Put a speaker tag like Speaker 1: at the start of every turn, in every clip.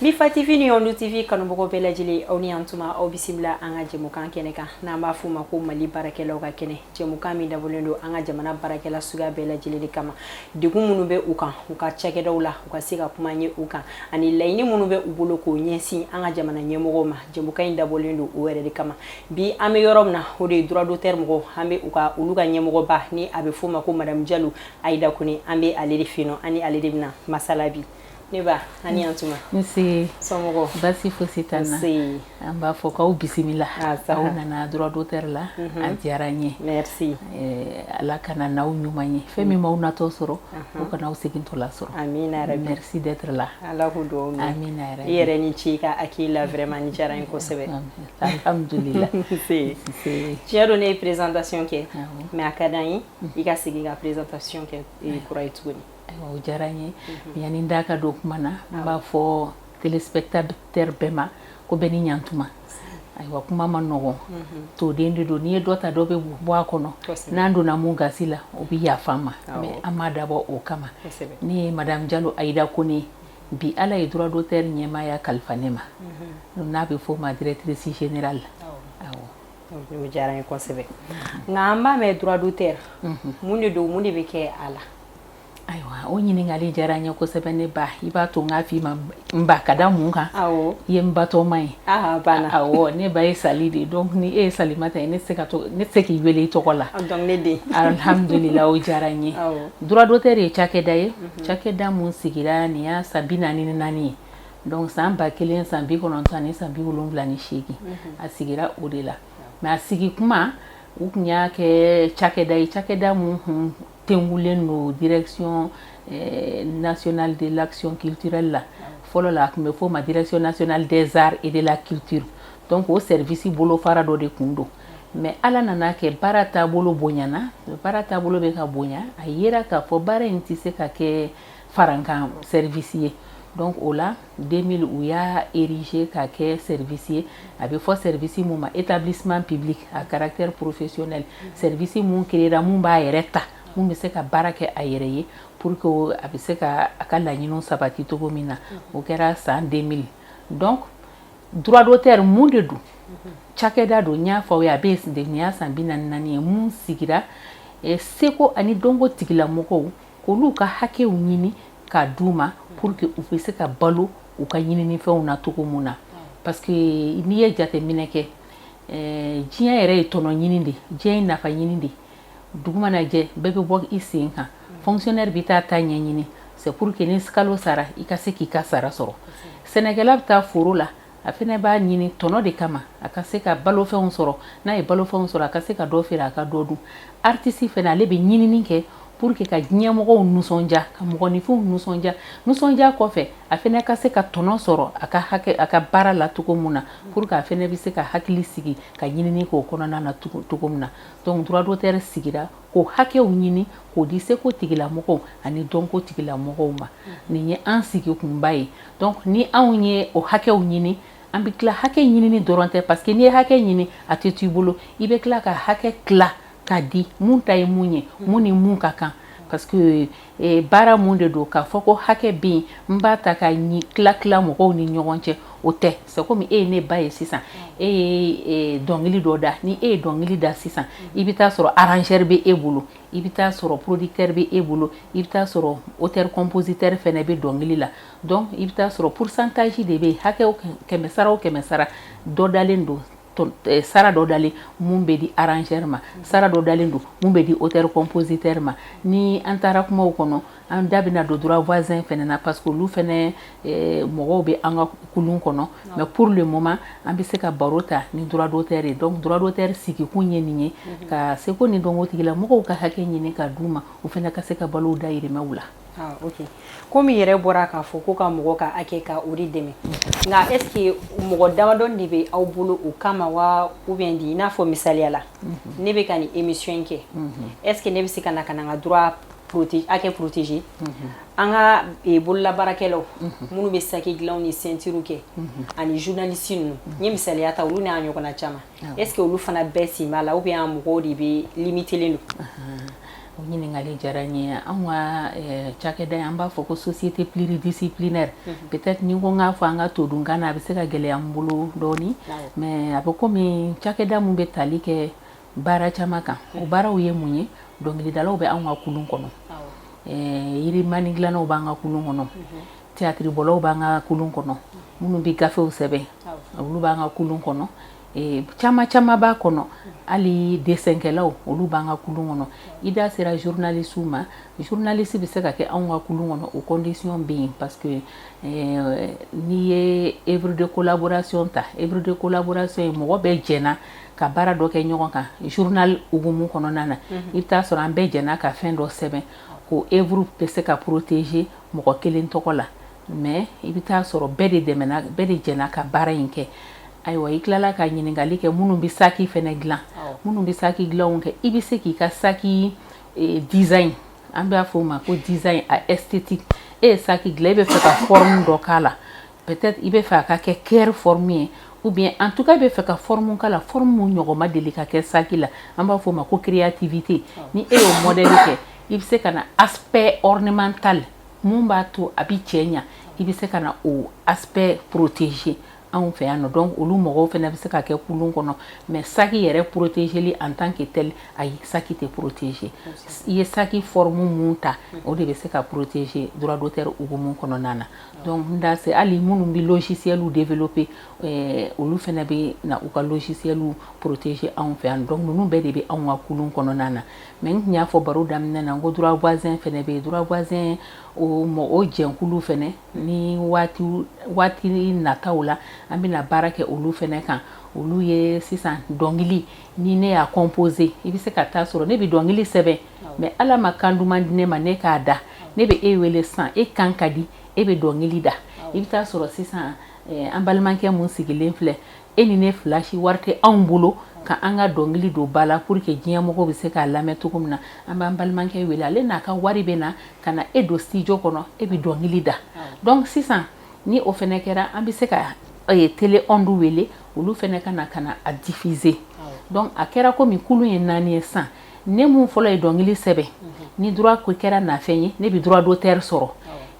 Speaker 1: Mifa TV ni Yɔndu TV kanubagaw bɛɛ lajɛlen, aw ni yan tuma, aw bisimila an ka jɛmukan kɛnɛ kan n'an b'a f'o ma ko Mali baarakɛlaw ka kɛnɛ, jɛmukan min dabɔlen don an ka jamana baarakɛla suguya bɛɛ lajɛlen de kama, degun minnu bɛ u kan u ka cakɛdaw la, u ka se ka kuma ye u kan, ani laɲini minnu bɛ u bolo k'o ɲɛsin an ka jamana ɲɛmɔgɔw ma. Jɛmukan in dabɔlen don o yɛrɛ de kama. Bi an bɛ yɔrɔ min na, o de ye droit d'auteur mɔgɔw. An bɛ u ka olu ka ɲɛmɔgɔba ni a bɛ f'o ma ko Madame Jalo Ayida Kone, an bɛ ale de fɛ yen nɔ, an ni ale de bɛna masala bi. Ne ba, an ni yan tuma.
Speaker 2: Nse.
Speaker 1: Somɔgɔw?
Speaker 2: Basi fosi t'an na.
Speaker 1: Nse.
Speaker 2: An b'a fɔ k'aw bisimila. Aw nana droit d'auteur la, a diyara n ye.
Speaker 1: Merci.
Speaker 2: Ala ka na n'aw ɲuman ye. Fɛn min m'aw natɔ sɔrɔ, o kana aw segintɔla sɔrɔ.
Speaker 1: Amina yarabi.
Speaker 2: Merci d'être là.
Speaker 1: Ala k'o dugawu minɛ.
Speaker 2: Amina yarabi.
Speaker 1: I yɛrɛ ni ce i ka accueil la, vraiment ni diyara n ye kosɛbɛ.
Speaker 2: Alhamdulillah.
Speaker 1: Nse.
Speaker 2: Nse.
Speaker 1: Tiɲɛ don, ne ye présentation kɛ, mais a ka d'an ye i ka segin ka présentation kɛ kura ye tuguni.
Speaker 2: Ayiwa, o diyara n ye. Yanni n da ka don kuma na, n b'a fɔ téléspectateur bɛɛ ma ko bɛɛ ni ɲantuma. Ayiwa, kuma ma nɔgɔn, toden de don, n'i ye dɔ ta, dɔ bɛ bɔ a kɔnɔ. N'an donna mun gasi la, o bɛ yafa an ma, mais an m'a dabɔ o kama. Ne ye Madame Jalo Ayida Kone. Bi Ala ye droit d'auteur ɲɛmaaya kalifa ne ma, n'a bɛ f'o ma directrice générale. Awɔ.
Speaker 1: O diyara n ye kosɛbɛ. Nka an b'a mɛn droit d'auteur, mun de don, mun de bɛ kɛ a la?
Speaker 2: Ayiwa, o ɲininkali diyara n ye kosɛbɛ. Ne ba, i b'a to n k'a f'i ma n ba, ka da mun kan? I ye n batɔma ye.
Speaker 1: Banna.
Speaker 2: Awɔ, ne ba ye Sali de ye. Donc ni e ye Salimata ye, ne tɛ se ka to, ne tɛ se k'i wele i tɔgɔ la.
Speaker 1: Donc ne den.
Speaker 2: Alhamdulillah, o diyara n ye. Droit d'auteur ye cakɛda ye, cakɛda mun sigira nin y'a san 44 ye. Donc san 1000 san 90 ani san 78, a sigira o de la. Mais a sigi kuma, u tun y'a kɛ cakɛda ye, cakɛda mun kun tengulen don Direction nationale de l'action culturelle la. Fɔlɔ la, a tun bɛ f'o ma Direction nationale des arts et de la culture. Donc o service bolofara dɔ de kun don. Mais Ala nana kɛ, baara taabolo bonyana, baara taabolo bɛ ka bonya, a yera k'a fɔ baara in tɛ se ka kɛ farankan service ye. Donc o la, 2000, u y'a érigé ka kɛ service ye, a bɛ fɔ service mun ma établissement public à caractère professionnel, service mun créera, mun b'a yɛrɛ ta, mun bɛ se ka baara kɛ a yɛrɛ ye pour que a bɛ se ka a ka laɲiniw sabati cogo min na. O kɛra san 2000. Donc droit d'auteur, mun de don? Cakɛda don, n y'a fɔ aw ye, a bɛ nin y'a san 44 ye, mun sigira seko ani dɔnko tigilamɔgɔw k'olu ka hakɛw ɲini k'a d'u ma pour que u bɛ se ka balo u ka ɲininifɛnw na cogo mun na. Parce que n'i ye jateminɛ kɛ, diɲɛ yɛrɛ ye tɔnɔ ɲini de, diɲɛ ye nafa ɲini de. Dugu mana jɛ, bɛɛ bɛ bɔ i sen kan. Fonctionnaire bɛ taa ta ɲɛɲini, c'est pour que ni kalo sara, i ka se k'i ka sara sɔrɔ. Sɛnɛkɛla bɛ taa foro la, a fana b'a ɲini tɔnɔ de kama, a ka se ka balofɛnw sɔrɔ. N'a ye balofɛnw sɔrɔ, a ka se ka dɔ feere, a ka dɔ dun. Artiste fana, ale bɛ ɲinini kɛ pour que ka diɲɛmɔgɔw nisɔndiya, ka mɔgɔninfinw nisɔndiya. Nisɔndiya kɔfɛ, a fana ka se ka tɔnɔ sɔrɔ a ka hakɛ, a ka baara la cogo mun na, pour que a fana bɛ se ka hakili sigi ka ɲinini k'o kɔnɔna na cogo min na. Donc droit d'auteur sigira k'o hakɛw ɲini k'o di seko tigilamɔgɔw ani dɔnko tigilamɔgɔw ma. Nin ye an sigi kunba ye. Donc ni anw ye o hakɛw ɲini, an bɛ tila hakɛ ɲinini dɔrɔn tɛ, parce que n'i ye hakɛ ɲini, a tɛ to i bolo, i bɛ tila ka hakɛ tila ka di mun ta ye mun ye, mun ni mun ka kan. Parce que baara mun de don, k'a fɔ ko hakɛ bɛ yen, n b'a ta ka tila tila mɔgɔw ni ɲɔgɔn cɛ, o tɛ. C'est comme e ye ne ba ye sisan, e ye dɔnkili dɔ da. Ni e ye dɔnkili da sisan, i bɛ taa sɔrɔ arrangeur bɛ e bolo, i bɛ taa sɔrɔ producteur bɛ e bolo, i bɛ taa sɔrɔ auteur compositeur fɛnɛ bɛ dɔnkili la. Donc i bɛ taa sɔrɔ pourcentage de bɛ yen, hakɛw, kɛmɛ sara o kɛmɛ sara, dɔ dalen don, sara dɔ dalen mun bɛ di arrangeur ma, sara dɔ dalen don mun bɛ di auteur compositeur ma. Ni an taara kumaw kɔnɔ, an da bɛna don droit voisin fɛnɛ na, parce que olu fɛnɛ mɔgɔw bɛ an ka kulun kɔnɔ. Mais pour le moment, an bɛ se ka baro ta ni droit d'auteur ye. Donc droit d'auteur sigikun ye nin ye, ka seko ni dɔnko tigilamɔgɔw ka hakɛ ɲini ka d'u ma, u fɛnɛ ka se ka balo dayirimɛw la.
Speaker 1: Ah, ok. Komi yɛrɛ bɔra k'a fɔ ko ka mɔgɔ ka hakɛ ka o de dɛmɛ, nka est ce que mɔgɔ damadɔni de bɛ aw bolo o kama wa, ou bien di? I n'a fɔ misaliya la, ne bɛ ka nin émission in kɛ, est ce que ne bɛ se ka na ka na n ka droit hakɛ protéger, an ka bololabaarakɛlaw minnu bɛ saki dilanw ni ceinture kɛ ani journaliste ninnu, n ye misaliya ta olu n'a ɲɔgɔnna caman, est ce que olu fana bɛɛ sen b'a la ou bien mɔgɔw de bɛ limitelen don?
Speaker 2: O ɲininkali diyara n ye. Anw ka cakɛda in, an b'a fɔ ko société pluridisciplinaire. Peut-être ni ko n k'a fɔ an ka todunkan na, a bɛ se ka gɛlɛya n bolo dɔɔni, mais a bɛ komi cakɛda mun bɛ tali kɛ baara caman kan. O baaraw ye mun ye? Dɔnkilidalaw bɛ anw ka kulun kɔnɔ, yirimani dilannaw b'an ka kulun kɔnɔ, théâtre b'an ka kulun kɔnɔ, minnu bɛ gafew sɛbɛn, olu b'an ka kulun kɔnɔ, caman caman b'a kɔnɔ, hali dessinkɛlaw, olu b'an ka kulun kɔnɔ. I da sera journaliste ma, journaliste bɛ se ka kɛ anw ka kulun kɔnɔ, o condition bɛ yen, parce que n'i ye œuvre de collaboration ta, œuvre de collaboration ye mɔgɔ bɛɛ jɛnna ka baara dɔ kɛ ɲɔgɔn kan journal hukumu kɔnɔna na. I bɛ taa sɔrɔ an bɛɛ jɛnna ka fɛn dɔ sɛbɛn ko œuvre bɛ se ka protéger mɔgɔ kelen tɔgɔ la, mais i bɛ taa sɔrɔ bɛɛ de dɛmɛna, bɛɛ de jɛnna ka baara in kɛ. Ayiwa, i tilala ka ɲininkali kɛ minnu bɛ saki fɛnɛ dilan, minnu bɛ saki dilanw kɛ, i bɛ se k'i ka saki design, an b'a fɔ o ma ko design a esthétique. E ye saki dilan, e bɛ fɛ ka forme dɔ k'a la, peut-être i bɛ fɛ a ka kɛ cœur forme ye, ou bien en tout cas i bɛ fɛ ka forme k'a la, forme mun ɲɔgɔn ma deli ka kɛ saki la, an b'a fɔ o ma ko créativité. Ni e y'o modèle kɛ, i bɛ se ka na aspect ornemental mun b'a to a bɛ cɛ ɲa, i bɛ se ka na o aspect protéger anw fɛ yan nɔ. Donc olu mɔgɔw fana bɛ se ka kɛ kulun kɔnɔ, mais saki yɛrɛ protégeli en tant que tel, ayi, saki tɛ protéger. I ye saki forme mun ta, o de bɛ se ka protéger droit d'auteur hukumu kɔnɔna na. Donc n da se hali minnu bɛ logiciel développer, olu fana bɛ na u ka logiciel protéger anw fɛ yan. Donc ninnu bɛɛ de bɛ anw ka kulun kɔnɔna na. Mais n tun y'a fɔ baro daminɛ na n ko droit voisin fana bɛ yen. Droit voisin, o o jɛnkulu fana, ni waati waati nataw la, an bɛna baara kɛ olu fana kan. Olu ye sisan dɔnkili ni ne y'a composer, i bɛ se ka taa sɔrɔ ne bɛ dɔnkili sɛbɛn, mais Ala ma kan duman di ne ma ne k'a da, ne bɛ e wele sisan, e kan ka di, e bɛ dɔnkili da. I bɛ taa sɔrɔ sisan an balimakɛ mun sigilen filɛ, e ni ne fila si wari tɛ anw bolo ka an ka dɔnkili don ba la pour que diɲɛ mɔgɔw bɛ se k'a lamɛn cogo min na. An b'an balimakɛ wele, ale n'a ka wari bɛ na ka na e don studio kɔnɔ, e bɛ dɔnkili da. Donc sisan ni o fana kɛra, an bɛ se ka télé onde wele, olu fana ka na ka na a diffuser. Donc a kɛra komi kulun ye naani ye sisan. Ne mun fɔlɔ ye dɔnkili sɛbɛn, ni droit ko kɛra nafɛn ye, ne bɛ droit d'auteur sɔrɔ.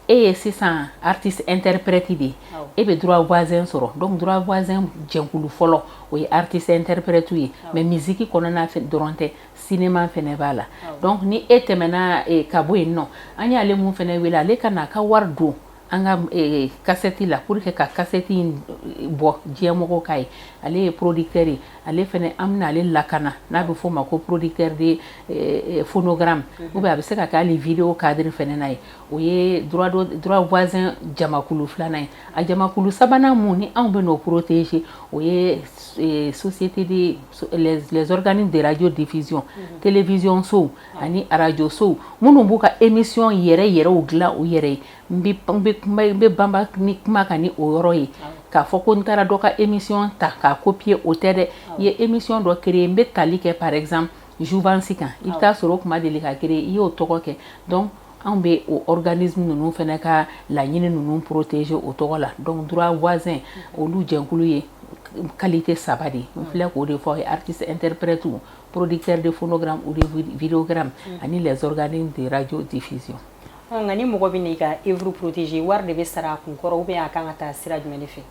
Speaker 2: E ye sisan artiste interprète de ye, e bɛ droit voisin sɔrɔ. Donc droit voisin jɛnkulu fɔlɔ, o ye artiste interprète ye, mais musique kɔnɔna dɔrɔn tɛ, cinéma fɛnɛ b'a la. Donc ni e tɛmɛna ka bɔ yen nɔ, an y'ale mun fɛnɛ wele, ale ka n'a ka wari don an ka cassette la pour que ka cassette in bɔ diɲɛ mɔgɔw k'a ye, ale ye producteur ye, ale fɛnɛ an bɛna ale lakana, n'a bɛ f'o ma ko producteur de phonogramme, ou bien a bɛ se ka kɛ hali vidéo cadre fɛnɛ na ye. O ye droit voisin jamakulu filanan ye. A jamakulu sabanan mun ni anw bɛ n'o protéger, o ye société de les organismes de radio diffusion, télévision sow ani radio sow minnu b'u ka émission yɛrɛ yɛrɛw dilan u yɛrɛ ye. N bɛ banba ni kuma kan ni o yɔrɔ ye k'a fɔ ko n taara dɔ ka émission ta k'a copier, o tɛ dɛ. I ye émission dɔ créer, n bɛ tali kɛ par exemple jouvence kan, i bɛ taa sɔrɔ o kuma deli ka créer, i y'o tɔgɔ kɛ. Donc anw bɛ o organisme ninnu fana ka laɲini ninnu protéger o tɔgɔ la. Donc droit voisin, olu jɛnkulu ye qualité saba de ye, n filɛ k'o de fɔ aw ye: artiste interprète, producteur de phonogramme ou de vidéogramme ani les organismes de radio diffusion.
Speaker 1: Nka ni mɔgɔ bɛ n'i ka œuvre protéger, wari de bɛ sara a kun kɔrɔ ou bien a kan ka taa sira jumɛn de fɛ?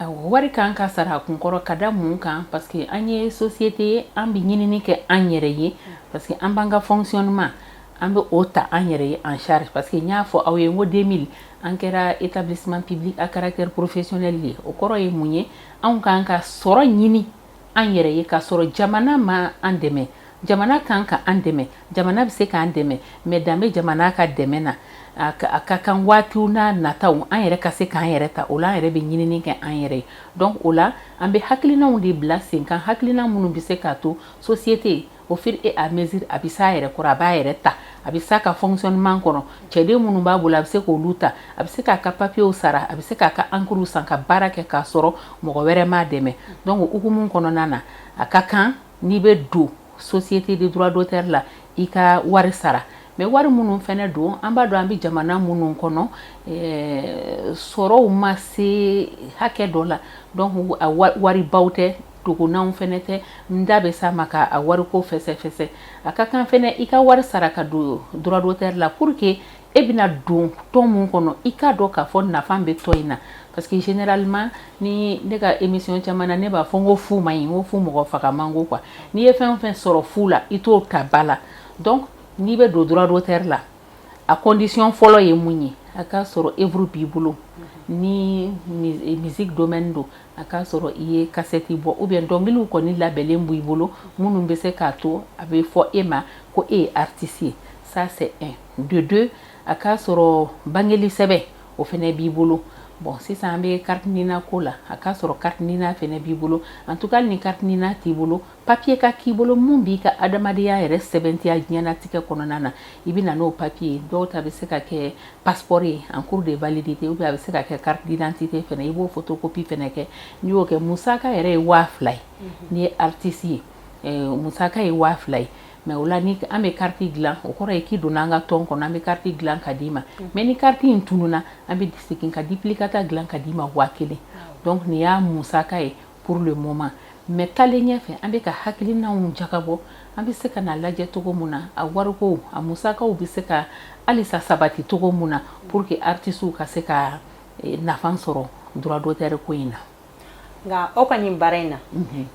Speaker 2: Awɔ, wari kan ka sara a kun kɔrɔ. Ka da mun kan? Parce que an ye société ye, an bɛ ɲinini kɛ an yɛrɛ ye, parce que an b'an ka fonctionnement, an bɛ o ta an yɛrɛ ye en charge, parce que n y'a fɔ aw ye n ko 2000 an kɛra établissement public à caractère professionnel ye. O kɔrɔ ye mun ye? Anw kan ka sɔrɔ ɲini an yɛrɛ ye ka sɔrɔ jamana ma an dɛmɛ. Jamana kan ka an dɛmɛ, jamana bɛ se k'an dɛmɛ, mais dan bɛ jamana ka dɛmɛ na. A ka kan waatiw n'a nataw an yɛrɛ ka se k'an yɛrɛ ta. O la an yɛrɛ bɛ ɲinini kɛ an yɛrɛ ye. Donc o la an bɛ hakilinaw de bila sen kan, hakilina minnu bɛ se k'a to société au fur et à mesure a bɛ s'a yɛrɛ kɔrɔ, a b'a yɛrɛ ta, a bɛ s'a ka fonctionnement kɔnɔ. Cɛden minnu b'a bolo, a bɛ se k'olu ta, a bɛ se k'a ka papiers sara, a bɛ se k'a ka encre san ka baara kɛ k'a sɔrɔ mɔgɔ wɛrɛ m'a dɛmɛ. Donc o hukumu kɔnɔna na, a ka kan n'i bɛ don société de droit d'auteur la, i ka wari sara. Mais wari minnu fana don, an b'a dɔn an bɛ jamana minnu kɔnɔ, sɔrɔw ma se hakɛ dɔ la. Donc a waribaw tɛ, dogonanw fana tɛ. N da bɛ s'a ma ka a wariko fɛsɛfɛsɛ. A ka kan fana i ka wari sara ka don droit d'auteur la pour que e bɛna don tɔn mun kɔnɔ, i k'a dɔn k'a fɔ nafa bɛ tɔn in na. Parce que généralement, ni ne ka émission caman na, ne b'a fɔ n ko fu man ɲi, n ko fu mɔgɔ faga man go quoi. N'i ye fɛn o fɛn sɔrɔ fu la, i t'o ta ba la. Donc n'i bɛ don droit d'auteur la, a condition fɔlɔ ye mun ye? A k'a sɔrɔ œuvre b'i bolo. Ni musique domaine don, a k'a sɔrɔ i ye cassette bɔ ou bien dɔnkiliw kɔni labɛnlen b'i bolo minnu bɛ se k'a to a bɛ fɔ e ma ko e ye artiste ye. Ça, c'est un. De deux, a k'a sɔrɔ bangeli sɛbɛn, o fɛnɛ b'i bolo. Bon, sisan an bɛ carte NINA ko la. A k'a sɔrɔ carte NINA fɛnɛ b'i bolo. En tout cas, ni carte NINA t'i bolo, papier ka k'i bolo mun b'i ka adamadenya yɛrɛ sɛbɛntiya diɲɛnatigɛ kɔnɔna na. I bɛ na n'o papier ye. Dɔw ta bɛ se ka kɛ passeport ye en cours de validité, ou bien a bɛ se ka kɛ carte d'identité fɛnɛ. I b'o photocopie fɛnɛ kɛ. N'i y'o kɛ, musaka yɛrɛ ye 2000 ye. N'i ye artiste ye, musaka ye 2000 ye. Mais o la, ni an bɛ carte dilan, o kɔrɔ ye k'i donna an ka tɔn kɔnɔ, an bɛ carte dilan ka d'i ma. Mais ni carte in tununna, an bɛ segin ka duplicata dilan ka d'i ma, 1000. Donc nin y'a musaka ye pour le moment. Mais taalen ɲɛfɛ, an bɛ ka hakilinaw jagabɔ, an bɛ se ka na lajɛ cogo mun na a wariko, a musakaw bɛ se ka halisa sabati cogo mun na, pour que artistes ka se ka nafa sɔrɔ droit d'auteur ko in na.
Speaker 1: Nka aw ka nin baara in na,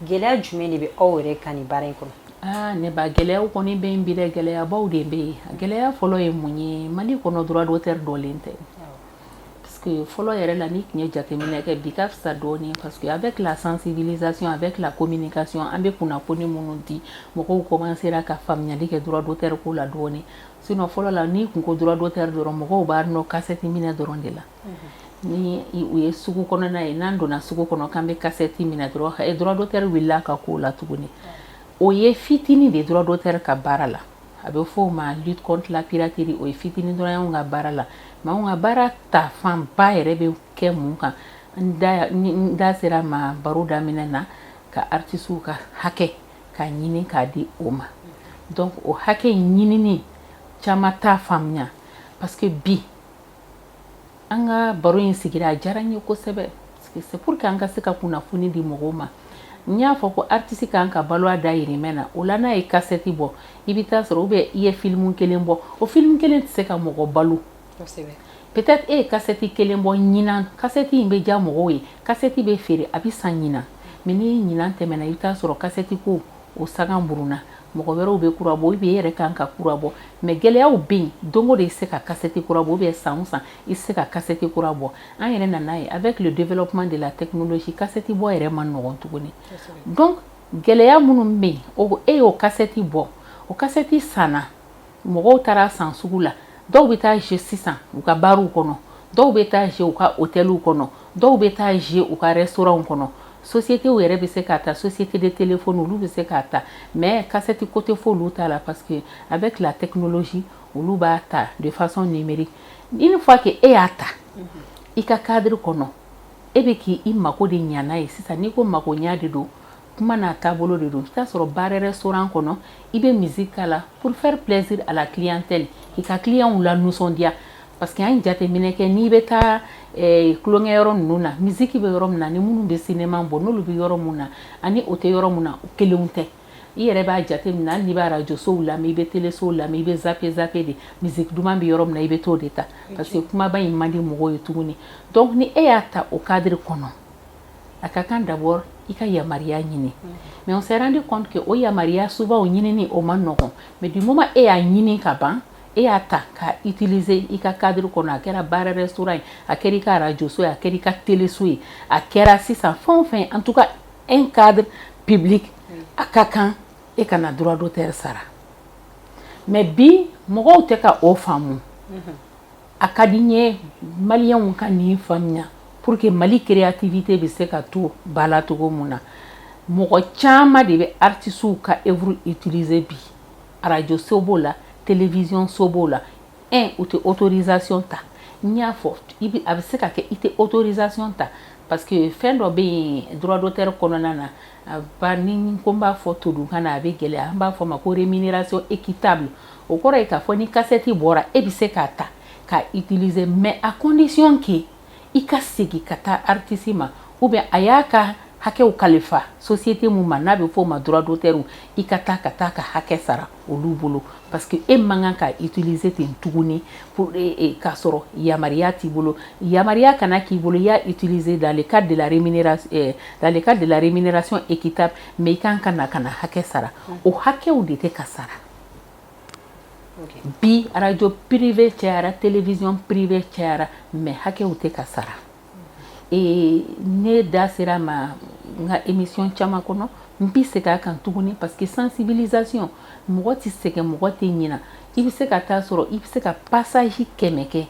Speaker 1: gɛlɛya jumɛn de bɛ aw yɛrɛ ka nin baara in kɔnɔ?
Speaker 2: Aa, ne ba, gɛlɛyaw kɔni bɛ yen bi dɛ. Gɛlɛyabaw de bɛ yen. A gɛlɛya fɔlɔ ye mun ye? Mali kɔnɔ, droit d'auteur dɔlen tɛ. Parce que fɔlɔ yɛrɛ la, n'i tun ye jateminɛ kɛ, bi ka fisa dɔɔnin, parce que avec la sensibilisation, avec la communication, an bɛ kunnafoni minnu di, mɔgɔw commencera ka faamuyali kɛ droit d'auteur ko la dɔɔnin. Sinon fɔlɔ la, n'i kun ko droit d'auteur dɔrɔn, mɔgɔw b'a nɔ cassette minɛ dɔrɔn de la. Ni u ye sugu kɔnɔna ye, n'an donna sugu kɔnɔ k'an bɛ cassette minɛ dɔrɔn, droit d'auteur wulila ka ko la tuguni. O ye fitinin de droit d'auteur ka baara la. A bɛ fɔ o ma lutte contre la piraterie. O ye fitinin dɔrɔn ye anw ka baara la. Mais anw ka baara ta fanba yɛrɛ bɛ kɛ mun kan? N da sera ma baro daminɛ na, ka artistes ka hakɛ ka ɲini k'a di o ma. Donc o hakɛ in ɲinini, caman t'a faamuya. Parce que bi an ka baro in sigira, a diyara n ye kosɛbɛ, parce que c'est pour que an ka se ka kunnafoni di mɔgɔw ma. N y'a fɔ ko artiste kan ka balo a dayirimɛ na. O la, n'a ye cassette bɔ, i bɛ taa sɔrɔ, ou bien i ye film kelen bɔ, o film kelen tɛ se ka mɔgɔ balo. Peut-être e ye cassette kelen bɔ ɲinan, cassette in bɛ diya mɔgɔw ye, cassette bɛ feere, a bɛ san ɲinan. Mais ni ɲinan tɛmɛna, i bɛ taa sɔrɔ cassette ko o sagan burunna, mɔgɔ wɛrɛw bɛ kura bɔ, ou bien e yɛrɛ kan ka kura bɔ. Mais gɛlɛyaw bɛ yen. Don o don i tɛ se ka cassette kura bɔ, ou bien san o san i tɛ se ka cassette kura bɔ. An yɛrɛ nana ye, avec le développement de la technologie, cassette bɔ yɛrɛ man nɔgɔn tuguni. Donc gɛlɛya minnu bɛ yen, o e y'o cassette bɔ, o cassette sanna, mɔgɔw taara san sugu la. Dɔw bɛ taa jouer sisan u ka bariw kɔnɔ, dɔw bɛ taa jouer u ka hôteliw kɔnɔ, dɔw bɛ taa jouer u ka restaurantw kɔnɔ. Société yɛrɛ bɛ se k'a ta, société de téléphone, olu bɛ se k'a ta. Mais cassette ko tɛ fɔ olu ta la, parce que avec la technologie, olu b'a ta de façon numérique. Une fois que e y'a ta i ka cadre kɔnɔ, e bɛ k'i mako de ɲa n'a ye. Sisan n'i ko mako ɲa de don, kuma n'a taabolo de don. I bɛ taa sɔrɔ bar, restaurant kɔnɔ, i bɛ musique k'a la pour faire plaisir à la clientèle, k'i ka clients la nisɔndiya. Parce que an ye jateminɛ kɛ, n'i bɛ taa tulonkɛyɔrɔ ninnu na, musique bɛ yɔrɔ min na, ni minnu bɛ cinéma bɔ, n'olu bɛ yɔrɔ mun na ani o tɛ yɔrɔ mun na, o kelenw tɛ. I yɛrɛ b'a jateminɛ, hali n'i bɛ radio sow lamɛn, i bɛ télé sow lamɛn, i bɛ zapper zapper de. Musique duman bɛ yɔrɔ min na, i bɛ t'o de ta, parce que kumaba in man di mɔgɔw ye tuguni. Donc ni e y'a ta o cadre kɔnɔ, a ka kan d'abord i ka yamaruya ɲini. Mais on s'est rendu compte que o yamaruya souvent, o ɲinini, o man nɔgɔn. Mais du moment e y'a ɲini ka ban, e y'a ta ka utiliser i ka cadre kɔnɔ, a kɛra bar, restaurant ye, a kɛra i ka radio so ye, a kɛra i ka télé so ye, a kɛra sisan fɛn o fɛn, en tout cas un cadre public, a ka kan e ka na droit d'auteur sara. Mais bi, mɔgɔw tɛ ka o faamu. A ka di n ye maliyɛnw ka nin faamuya pour que Mali créativité bɛ se ka to ba la cogo mun na. Mɔgɔ caman de bɛ artistes ka œuvre utiliser bi. Radio so b'o la, télévision so b'o la. Un, u tɛ autorisation ta. N y'a fɔ, a bɛ se ka kɛ i tɛ autorisation ta parce que fɛn dɔ bɛ yen droit d'auteur kɔnɔna na. A ba ni ko n b'a fɔ todunkan na, a bɛ gɛlɛya. An b'a fɔ ma ko rémunération équitable. O kɔrɔ ye k'a fɔ ni cassette bɔra, e bɛ se k'a ta k'a utiliser, mais à condition que i ka segin ka taa artiste ma ou bien a y'a ka hakɛw kalifa société mun ma, n'a bɛ f'o ma droit d'auteur, i ka taa ka taa ka hakɛ sara olu bolo, parce que e man kan ka utiliser ten tuguni pour k'a sɔrɔ yamaruya t'i bolo. Yamaruya kana k'i bolo, i y'a utiliser dans le cadre de la rémunération équitable, mais i kan ka na ka na hakɛ sara. O hakɛw de tɛ ka sara. Bi radio privé cayara, télévision privée cayara, mais hakɛw tɛ ka sara. Et ne da sera ma n ka émission caman kɔnɔ, n bi segin a kan tuguni, parce que sensibilisation, mɔgɔ tɛ sɛgɛn, mɔgɔ tɛ ɲina. I bɛ se ka taa sɔrɔ i bɛ se ka passage 100 kɛ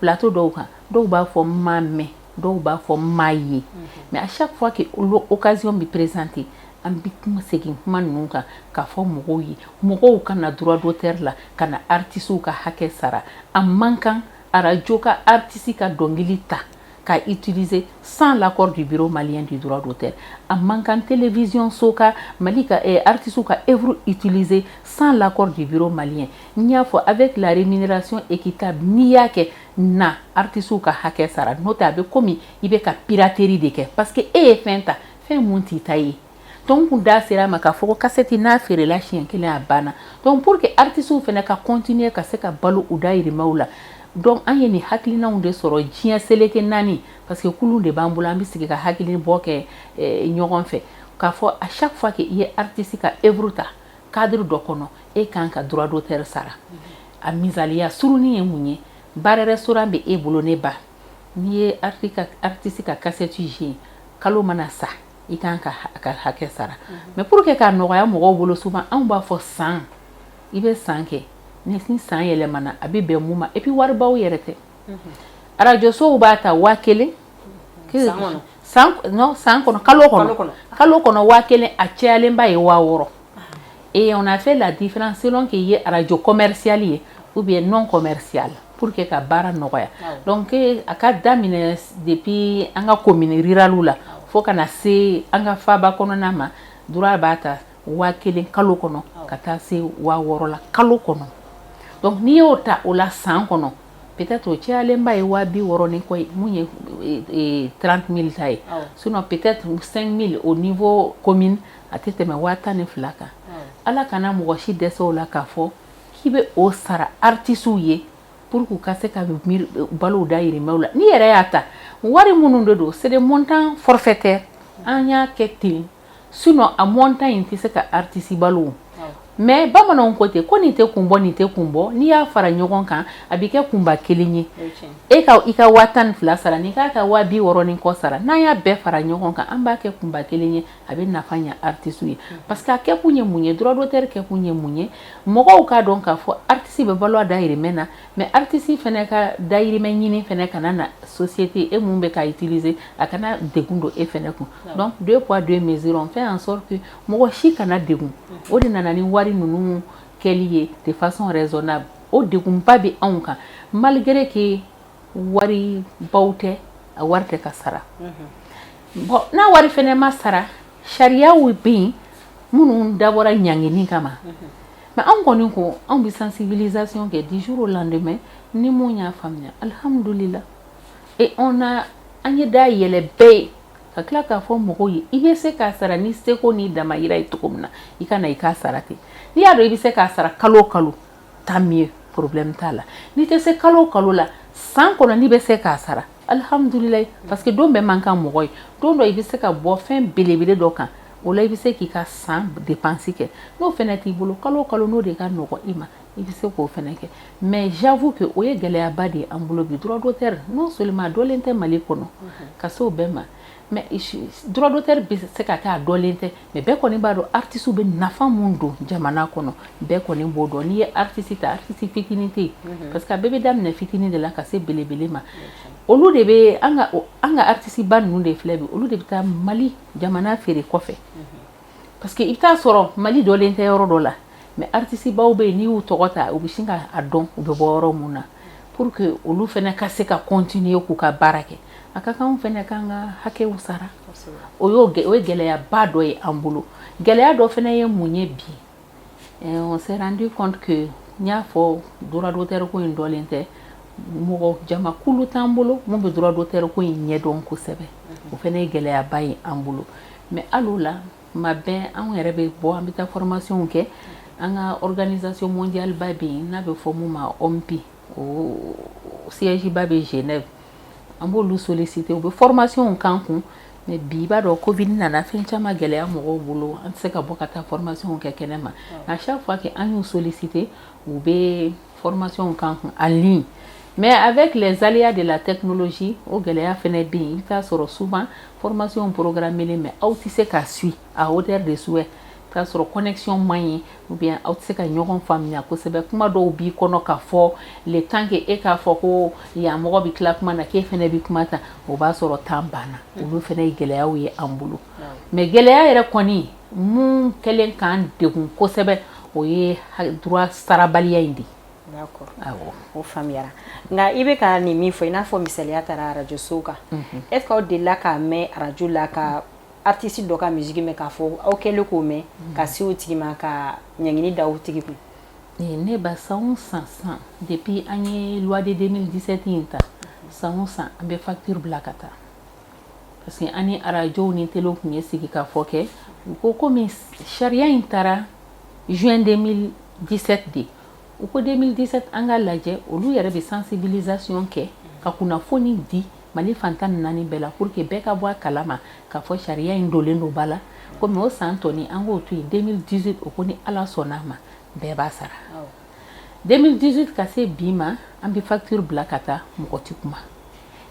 Speaker 2: plateau dɔw kan, dɔw b'a fɔ n m'a mɛn, dɔw b'a fɔ n m'a ye, mais à chaque fois que occasion bɛ présenter, an bɛ kuma, segin kuma ninnu kan k'a fɔ mɔgɔw ye, mɔgɔw ka na droit d'auteur la, ka na artistes ka hakɛ sara. A man kan radio ka artiste ka dɔnkili ta ka utiliser sans l'accord du Bureau malien du droit d'auteur. A man kan télévision so ka Mali ka artistes ka œuvre utiliser sans l'accord du Bureau malien. N y'a fɔ, avec la rémunération équitable, n'i y'a kɛ na, artistes ka hakɛ sara, n'o tɛ a bɛ komi i bɛ ka piraterie de kɛ, parce que e ye fɛn ta, fɛn mun t'i ta ye. Donc n kun da sera a ma k'a fɔ ko cassette n'a feerela siɲɛ kelen, a banna. Donc pour que artistes fana ka continuer ka se ka balo u dahirimɛw la, donc an ye nin hakilinaw de sɔrɔ diɲɛ seleke naani, parce que kulun de b'an bolo, an bɛ sigi ka hakili bɔ kɛ ɲɔgɔn fɛ k'a fɔ à chaque fois que i ye artiste ka œuvre ta cadre dɔ kɔnɔ, e kan ka droit d'auteur sara. A misaliya surunin ye mun ye? Bar restaurant bɛ e bolo, ne ba, n'i ye artiste ka cassette jouer, kalo mana sa, i kan ka ka hakɛ sara. Mais pour que k'a nɔgɔya mɔgɔw bolo, souvent anw b'a fɔ san, i bɛ san kɛ, ni san yɛlɛmana, a bɛ bɛn mun ma? Et puis waribaw yɛrɛ tɛ. Radio sow b'a ta 1000 san, non, san kɔnɔ, kalo kɔnɔ, kalo kɔnɔ 1000, a cayalenba ye 6000. Et on a fait la différence selon que i ye radio commercial ye ou bien non commercial, pour que ka baara nɔgɔya. Donc a ka daminɛ depuis an ka commune rurale la fo ka na se an ka faaba kɔnɔna ma, droit b'a ta 1000 kalo kɔnɔ ka taa se 6000 la kalo kɔnɔ. Donc n'i y'o ta o la san kɔnɔ, peut-être o cayalenba ye 60 000 ni kɔ ye, mun ye 30 000 ta ye. Sinon peut-être 5 000 au niveau commune, a tɛ tɛmɛ 12 000 kan. Ala kana mɔgɔ si dɛsɛ o la k'a fɔ k'i bɛ o sara artistes ye pour k'u ka se ka balo dahirimɛw la. N'i yɛrɛ y'a ta, wari minnu de don, c'est des montants forfaitaires, an y'a kɛ ten, sinon a montant in tɛ se ka artiste balo. Mais bamananw ko ten ko nin tɛ kun bɔ, nin tɛ kun bɔ, n'i y'a fara ɲɔgɔn kan, a bɛ kɛ kunba kelen ye. E ka i ka 12 000 sara, n'i k'a ka 60 000 ni kɔ sara, n'an y'a bɛɛ fara ɲɔgɔn kan, an b'a kɛ kunba kelen ye, a bɛ nafa ɲɛ artiste ye. Parce que a kɛkun ye mun ye? Droit d'auteur kɛkun ye mun ye? Mɔgɔw k'a dɔn k'a fɔ artiste bɛ balo a dahirimɛ na, mais artiste fana ka dahirimɛ ɲini fana kana na société e mun bɛ ka utiliser, a kana degun don e fana kun. Donc deux poids deux mesures, on fait en sorte que mɔgɔ si kana degun. O de nana ni wari ninnu kɛli ye de façon raisonnable. O degunba bɛ anw kan, malgré que wari baw tɛ, a wari tɛ ka sara. Bon, n'a wari fɛnɛ ma sara, sariyaw bɛ yen minnu dabɔra ɲangini kama. Mais anw kɔni ko anw bɛ sensibilisation kɛ du jour au lendemain. Ni mun y'a faamuya, alhamdulillah. Et on a an ye da yɛlɛ bɛɛ ye ka tila k'a fɔ mɔgɔw ye, i bɛ se k'a sara ni seko ni damayira ye cogo min na, i ka na i k'a sara ten. N'i y'a dɔn i bɛ se k'a sara kalo o kalo, tant mieux, problème t'a la. N'i tɛ se kalo o kalo la, san kɔnɔ n'i bɛ se k'a sara, alhamdulilayi, parce que don bɛɛ man kan mɔgɔ ye. Don dɔ i bɛ se ka bɔ fɛn belebele dɔ kan, o la i bɛ se k'i ka san dépense kɛ. N'o fɛnɛ t'i bolo, kalo o kalo, n'o de ka nɔgɔn i ma, i bɛ se k'o fɛnɛ kɛ. Mais j'avoue que o ye gɛlɛyaba de ye an bolo bi. Droit d'auteur, non seulement a dɔnlen tɛ Mali kɔnɔ ka se o bɛɛ ma, mais droit d'auteur bɛ se ka kɛ a dɔnlen tɛ, mais bɛɛ kɔni b'a dɔn artiste bɛ nafa mun don jamana kɔnɔ, bɛɛ kɔni b'o dɔn. N'i ye artiste ta, artiste fitinin tɛ yen, parce que a bɛɛ bɛ daminɛ fitinin de la ka se belebele ma. Olu de bɛ an ka artiste ba ninnu de filɛ bi, olu de bɛ taa Mali jamana feere kɔfɛ, parce que i bɛ taa sɔrɔ Mali dɔnlen tɛ yɔrɔ dɔ la. Mais artiste baw bɛ yen, n'i y'u tɔgɔ ta, u bɛ sin k'a dɔn u bɛ bɔ yɔrɔ mun na. Pour que olu fana ka se ka continuer k'u ka baara kɛ, a ka kan anw fana k'an ka hakɛw sara. O ye gɛlɛyaba dɔ ye an bolo. Gɛlɛya dɔ fana ye mun ye bi? On s'est rendu compte que, n y'a fɔ, droit d'auteur ko in dɔlen tɛ. Mɔgɔ jamakulu t'an bolo mun bɛ droit d'auteur ko in ɲɛdɔn kosɛbɛ. O fana ye gɛlɛyaba ye an bolo. Mais hali o la, tuma bɛɛ anw yɛrɛ bɛ bɔ, an bɛ taa formation kɛ. An ka organisation mondiale ba bɛ yen n'a bɛ fɔ mun ma OMPI, o siège ba bɛ Genève. An b'olu solliciter, u bɛ formation k'an kun. Mais bi, i b'a dɔn, Covid nana fɛn caman gɛlɛya mɔgɔw bolo, an tɛ se ka bɔ ka taa formation kɛ kɛnɛ ma. À chaque fois que an y'u solliciter, u bɛ formation k'an kun en ligne. Mais avec les aléas de la technologie, o gɛlɛya fana bɛ yen. I bɛ taa sɔrɔ souvent formation programmée, mais aw tɛ se ka suit à hauteur de souhait. I bɛ taa sɔrɔ connexion man ɲi, ou bien aw tɛ se ka ɲɔgɔn faamuya kosɛbɛ. Kuma dɔw b'i kɔnɔ ka fɔ, le temps que e k'a fɔ ko yan mɔgɔ bɛ tila kuma na, k'e fana bɛ kuma ta, o b'a sɔrɔ temps banna. Olu fana ye gɛlɛyaw ye an bolo. Mais gɛlɛya yɛrɛ kɔni mun kɛlen k'an degun kosɛbɛ, o ye droit sarabaliya in de ye.
Speaker 1: D'accord, o faamuyara. Nka i bɛ ka nin min fɔ, i n'a fɔ misaliya taara arajo sow kan, est ce que aw delila k'a mɛn arajo la ka artiste dɔ ka musique mɛn, k'a fɔ aw kɛlen k'o mɛn ka se o tigi ma, ka ɲangini da o tigi kun?
Speaker 2: Ne ba, san o san san, depuis an ye loi de 2017 in ta, san o san an bɛ facture bila ka taa, parce que an ni arajow ni telew tun ye sigi ka fɔ kɛ. U ko komi sariya in taara juin 2017 de, u ko 2017 an ka lajɛ, olu yɛrɛ bɛ sensibilisation kɛ ka kunnafoni di Mali fan 14 bɛɛ la, pour que bɛɛ ka bɔ a kalama k'a fɔ sariya in donlen don ba la. Komi o san tɔni, an k'o to yen. 2018, o ko ni Ala sɔnna a ma, bɛɛ b'a sara. 2018 ka se bi ma, an bɛ facture bila ka taa, mɔgɔ tɛ kuma.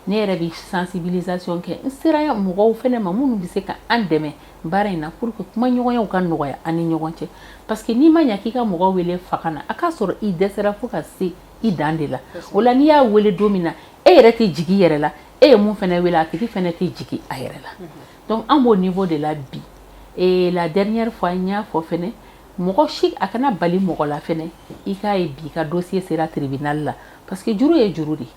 Speaker 2: Ne yɛrɛ bɛ sensibilisation kɛ, n sera mɔgɔw fɛnɛ ma minnu bɛ se ka an dɛmɛ baara in na, pour que kumaɲɔgɔnyaw ka nɔgɔya an ni ɲɔgɔn cɛ, parce que n'i ma ɲɛ k'i ka mɔgɔw wele fanga na, a k'a sɔrɔ i dɛsɛra fo ka se i dan de la. O la, n'i y'a wele don min na, e yɛrɛ tɛ jigin i yɛrɛ la, e ye mun fɛnɛ wele, a tigi fɛnɛ tɛ jigin a yɛrɛ la. Donc an b'o niveau de la bi. Et la dernière fois, n y'a fɔ fɛnɛ, mɔgɔ si a kana bali mɔgɔ la fɛnɛ i k'a ye bi ka dossier sera tribunal la, parce que juru ye juru de ye.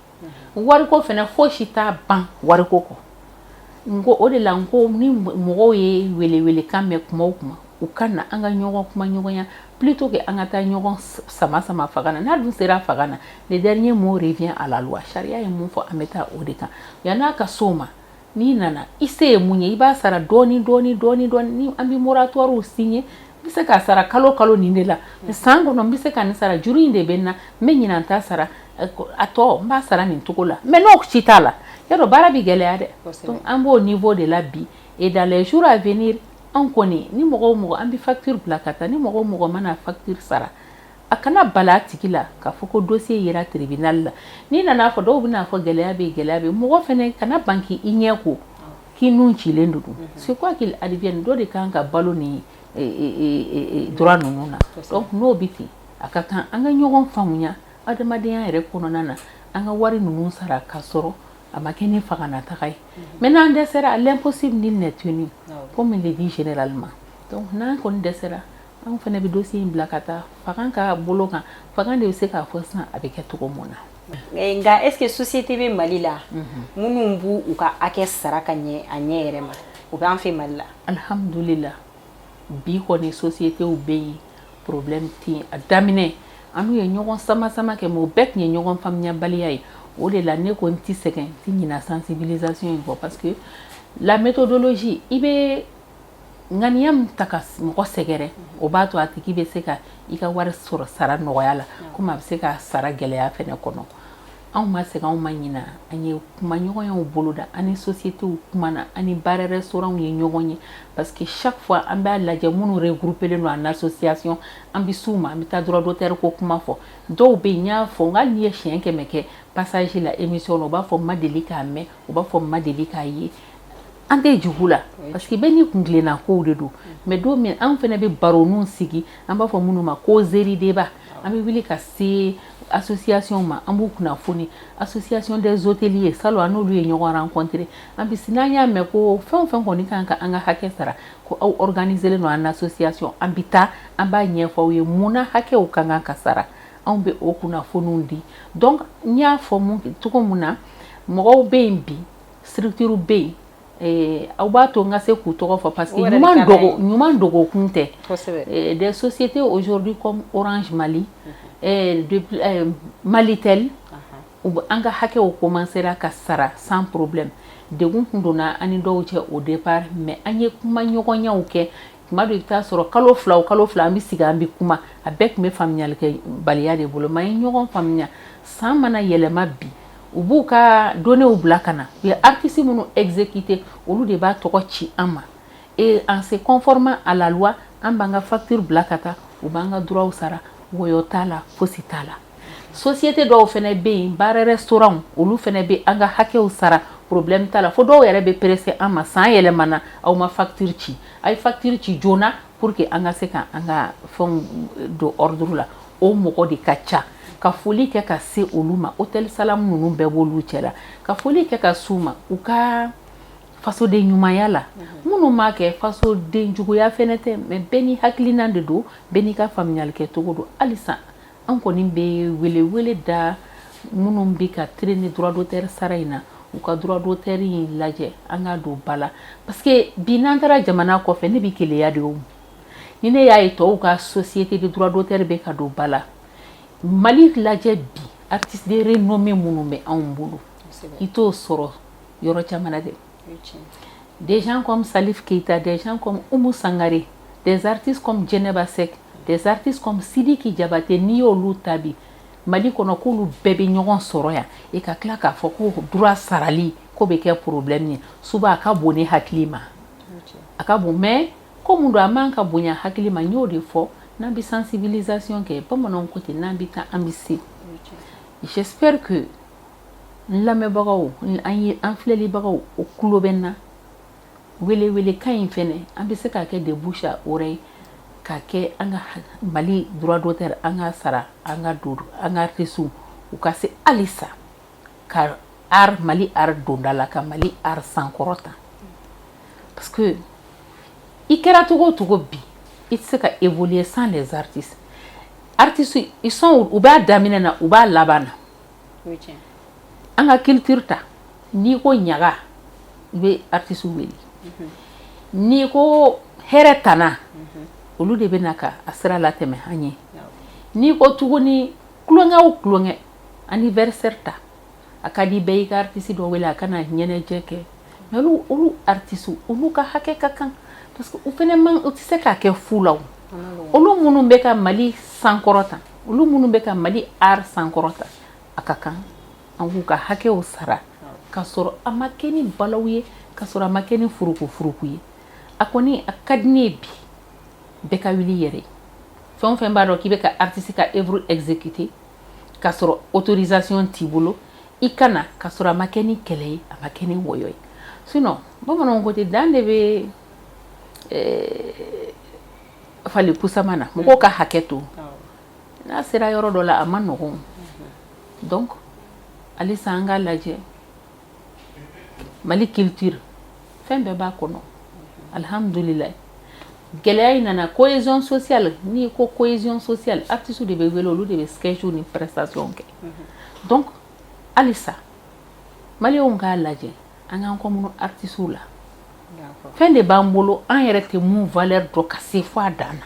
Speaker 2: Wariko fɛnɛ, fosi t'a ban wariko kɔ. N ko o de la, n ko ni mɔgɔw ye welewelekan mɛn kuma o kuma, u ka na an ka ɲɔgɔn kuma ɲɔgɔnya, plutôt que an ka taa ɲɔgɔn sama sama fanga na. N'a dun sera fanga na, le dernier mot revient à la loi. Sariya ye mun fɔ, an bɛ taa o de kan. Yann'a ka s'o ma, n'i nana, i se ye mun ye, i b'a sara dɔɔni dɔɔni dɔɔni dɔɔni. Ni an bɛ moratoire signer, n bɛ se k'a sara kalo kalo nin de la, san kɔnɔ n bɛ se ka nin sara, juru in de bɛ n na, n bɛ ɲinan ta sara, a tɔ n b'a sara nin cogo la. Mais n'o si t'a la, yarɔ baara bɛ gɛlɛya dɛ. Donc an b'o niveau de la bi. Et dans les jours à venir, an kɔni, ni mɔgɔ o mɔgɔ, an bɛ facture bila ka taa, ni mɔgɔ o mɔgɔ mana facture sara, a kana bala a tigi la k'a fɔ ko dossier yera tribunal la. N'i nana fɔ, dɔw bɛna fɔ gɛlɛya bɛ yen, gɛlɛya bɛ yen. Mɔgɔ fɛnɛ kana ban k'i ɲɛ ko k'i nun cilen don. C'est quoi qu'il advienne, dɔ de kan ka balo ni droit ninnu na. Donc n'o bɛ ten, a ka kan an ka ɲɔgɔn faamuya adamadenya yɛrɛ kɔnɔna na, an ka wari ninnu sara k'a sɔrɔ a ma kɛ ni fanganataga ye. Mais n'an dɛsɛra, l'impossible nul n'est tenu, comme il le dit généralement. Donc n'an kɔni dɛsɛra, anw fana bɛ dossier in bila ka taa fanga ka bolo kan. Fanga de bɛ se k'a fɔ sisan a bɛ kɛ cogo mun na.
Speaker 1: Nka est ce que société bɛ Mali la minnu b'u u ka hakɛ sara ka ɲɛ a ɲɛ yɛrɛ ma? O b'an fɛ Mali la?
Speaker 2: Alhamdulillah, bi kɔni société bɛ yen, problème tɛ yen. A daminɛ, an n'u ye ɲɔgɔn sama sama kɛ, mais o bɛɛ tun ye ɲɔgɔn faamuyabaliya ye. O de la ne ko n ti sɛgɛn, n ti ɲina sensibilisation in kɔ, parce que la méthodologie, i bɛ ŋaniya min ta ka mɔgɔ sɛgɛrɛ, o b'a to a tigi bɛ se ka i ka wari sɔrɔ sara nɔgɔya la, komi a bɛ se ka sara gɛlɛya fɛnɛ kɔnɔ. Anw ma sɛgɛn, anw ma ɲina, an ye kumaɲɔgɔnyaw boloda, an ni sociétés kumana, an ni bar restaurant ye ɲɔgɔn ye, parce que chaque fois an b'a lajɛ, minnu regroupé don en association, an bɛ s'u ma, an bɛ taa droit d'auteur ko kuma fɔ. Dɔw bɛ yen, n y'a fɔ, n hali n'i ye siɲɛ 100 kɛ passage la émission na, u b'a fɔ n ma deli k'a mɛn, u b'a fɔ n ma deli k'a ye. An tɛ jugu la parce que bɛɛ n'i kuntilenna kow de don. Mais don min an fana bɛ baroninw sigi, an b'a fɔ minnu ma causerie débat, an bɛ wuli ka se association ma, an b'u kunnafoni. Association des hôteliers, salon an n'olu ye ɲɔgɔn rencontrer. An bɛ n'an y'a mɛn ko fɛn o fɛn kɔni kan ka an ka hakɛ sara, ko aw organiser len don en association, an bɛ taa, an b'a ɲɛfɔ aw ye munna hakɛw ka kan ka sara. Anw bɛ o kunnafoniw di. Donc n y'a fɔ mun cogo mun na, mɔgɔw bɛ yen bi, structure bɛ yen, aw b'a to n ka se k'u tɔgɔ fɔ parce que ɲuman dogo, ɲuman dogo kun tɛ. Des sociétés aujourd'hui comme Orange Mali, Malitel, u an ka hakɛw commencera ka sara sans problème. Degun kun donna an ni dɔw cɛ au départ, mais an ye kuma ɲɔgɔnyaw kɛ. Tuma dɔ i bɛ taa sɔrɔ kalo 2 o kalo 2, an bɛ sigi, an bɛ kuma. A bɛɛ tun bɛ faamuyali kɛ baliya de bolo, mais an ye ɲɔgɔn faamuya. San mana yɛlɛma bi, u b'u ka données bila ka na. U ye artiste minnu exécuter, olu de b'a tɔgɔ ci an ma, et en se conformant à la loi, an b'an ka facture bila ka taa, u b'an ka droit sara. Wɔyɔ t'a la, fosi t'a la. Société dɔw fana bɛ yen, bar restaurant, olu fana bɛ an ka hakɛw sara, problème t'a la. Fo dɔw yɛrɛ bɛ presser an ma: san yɛlɛmana, aw ma facture ci, a ye facture ci joona pour que an ka se ka an ka fɛnw don ordre la. O mɔgɔ de ka ca. Ka foli kɛ ka se olu ma, hôtel Salam ninnu bɛɛ b'olu cɛ la. Ka foli kɛ ka s'u ma u ka fasoden ɲumanya la. Minnu m'a kɛ, fasoden juguya fɛnɛ tɛ, mais bɛɛ n'i hakilina de don, bɛɛ n'i ka faamuyali kɛcogo don. Halisa an kɔni bɛ wele wele da minnu bɛ ka traîner droit d'auteur sara in na, u ka droit d'auteur in lajɛ, an ka don ba la, parce que bi n'an taara jamana kɔfɛ, ne bɛ keleya de. O ni ne y'a ye tɔw ka société de droit d'auteur bɛ ka don ba la, Mali lajɛ bi, artiste de renommée minnu bɛ anw bolo, i t'o sɔrɔ yɔrɔ caman na dɛ. Des gens comme Salif Keita, des gens comme Oumou Sangare, des artistes comme Djeneba Seck, des artistes comme Sidiki Diabaté, n'i y'olu ta bi Mali kɔnɔ, k'olu bɛɛ bɛ ɲɔgɔn sɔrɔ yan, e ka tila k'a fɔ ko droit sarali ko bɛ kɛ problème ye, souvent a ka bon ne hakili ma, a ka bon. Mais ko mun don, a man ka bonya hakili ma. N y'o de fɔ, n'an bɛ sensibilisation kɛ, bamananw ko ten, n'an bɛ taa, an bɛ se. J'espère que n lamɛnbagaw, an ye an filɛlibagaw, o tulo bɛ n na. Wele-welekan in fɛnɛ, an bɛ se k'a kɛ de bouche à oreille, k'a kɛ an ka Mali droit d'auteur an ka sara, an ka don an ka artistes u ka se halisa ka art, Mali art donda la, ka Mali art sankɔrɔta, parce que i kɛra cogo o cogo bi, i tɛ se ka évoluer sans les artistes. Artistes, ils sont, u b'a daminɛ na, u b'a laban na. An ka culture ta, n'i ko ɲaga, i bɛ artistes wele. N'i ko hɛrɛ tana, olu de bɛ na ka a sira latɛmɛ an ye. N'i ko tuguni tulonkɛ o tulonkɛ, anniversaire ta, a ka di bɛɛ i ka artiste dɔ wele a ka na ɲɛnajɛ kɛ. Mais olu artistes, olu ka hakɛ ka kan, parce que u fɛnɛ man, u tɛ se k'a kɛ fu la. O olu minnu bɛ ka Mali sankɔrɔta, olu minnu bɛ ka Mali art sankɔrɔta, a ka kan an k'u ka hakɛw sara, ka sɔrɔ a ma kɛ ni balawu ye, ka sɔrɔ a ma kɛ ni furuku furuku ye. A kɔni a ka di ne ye bi, bɛɛ ka wuli i yɛrɛ ye. Fɛn o fɛn b'a dɔn k'i bɛ ka artiste ka œuvre exécuter ka sɔrɔ autorisation t'i bolo, i ka na ka sɔrɔ a ma kɛ ni kɛlɛ ye, a ma kɛ ni wɔyɔ ye. Sinon bamananw ko ten, dan de bɛ fali kusama na. Mɔgɔw ka hakɛ to, n'a sera yɔrɔ dɔ la, a ma nɔgɔn. Donc halisa an k'a lajɛ, Mali culture, fɛn bɛɛ b'a kɔnɔ, alhamdulilayi. Gɛlɛya in nana cohésion sociale. N'i ko cohésion sociale, artiste de bɛ wele, olu de bɛ sketch ni prestation kɛ. Donc halisa maliyɛnw k'a lajɛ, an k'an kɔmunu artistes la. Fɛn de b'an bolo, an yɛrɛ tɛ mun valeur dɔn ka se fo a dan na.